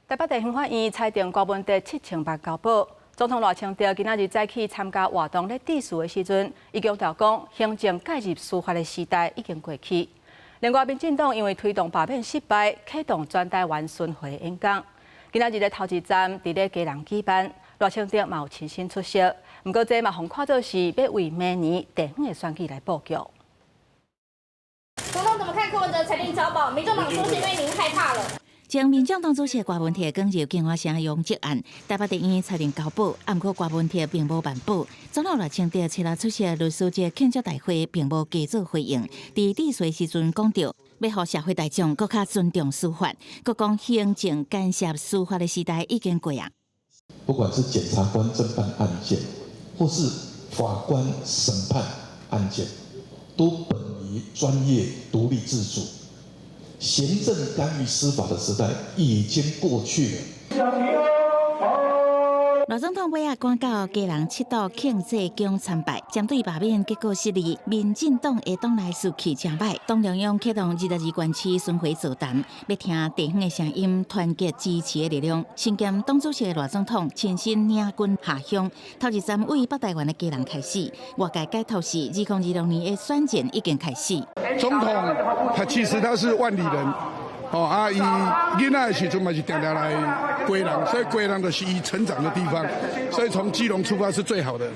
台北地方法院裁定郭文哲7000萬交保。總統賴清德今仔日早起參加活動咧致辭的時陣，伊強調講，行政介入司法的時代已經過去。另外，民進黨因為推動罷免失敗，啟動全台灣巡迴演講。今仔日的頭一站佇咧基隆舉辦，賴清德嘛有親身出席。毋過這嘛予看做是欲為明年地方的選舉來布局。總統怎麼看柯文哲裁定交保？民眾黨說是因為您害怕了。前民眾黨主席郭文鐵捲入京華城癰積案，台北地院裁定交保，毋過郭文鐵並無辦保。總統賴清德七日出席律師節慶祝大會，並無加做回應。佇致辭時陣講著，欲予社會大眾閣較尊重司法，閣講行政干涉司法的時代已經過啊。不管是檢察官偵辦案件，或是法官審判案件，都本於專業、獨立自主。行政干預司法的時代已經過去了。賴總統尾仔趕到基隆七堵慶濟宮參拜，針對罷免結果失利，民進黨的黨內士氣誠歹，黨中央啟動22縣市巡迴座談，欲聽地方的聲音，團結支持的力量。身兼黨主席的賴總統親身領軍下鄉，頭一站為北台灣的基隆開始，外界解讀是2026年的選戰已經開始。總統他其實他是萬里人，哦啊，伊囡仔的時陣嘛是定定來基隆，所以基隆就是伊成長的地方，所以從基隆出發是最好的。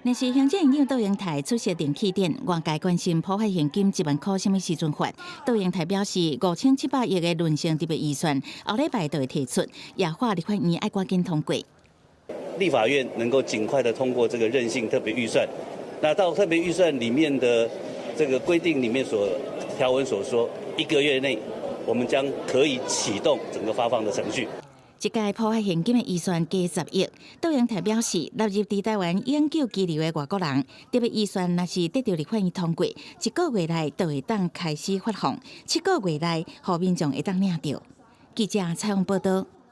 臨時行政院長杜英台出席電氣展，外界關心普發現金1萬塊啥物時陣發。杜英台表示，5700億的韌性特別預算，後禮拜就會提出，也話立法院愛趕緊通過。立法院能夠盡快的通過這個韌性特別預算，那到特別預算裡面的這個規定裡面所條文所說，一個月內我們將可以啟動整個發放的程序。這屆普發現金的預算加10億，杜英台表示，納入佇台灣永久居留的外國人，特別預算若是得著立法院通過，一個月內就會當開始發放，7個月內予民眾會當領著。記者採訪報道。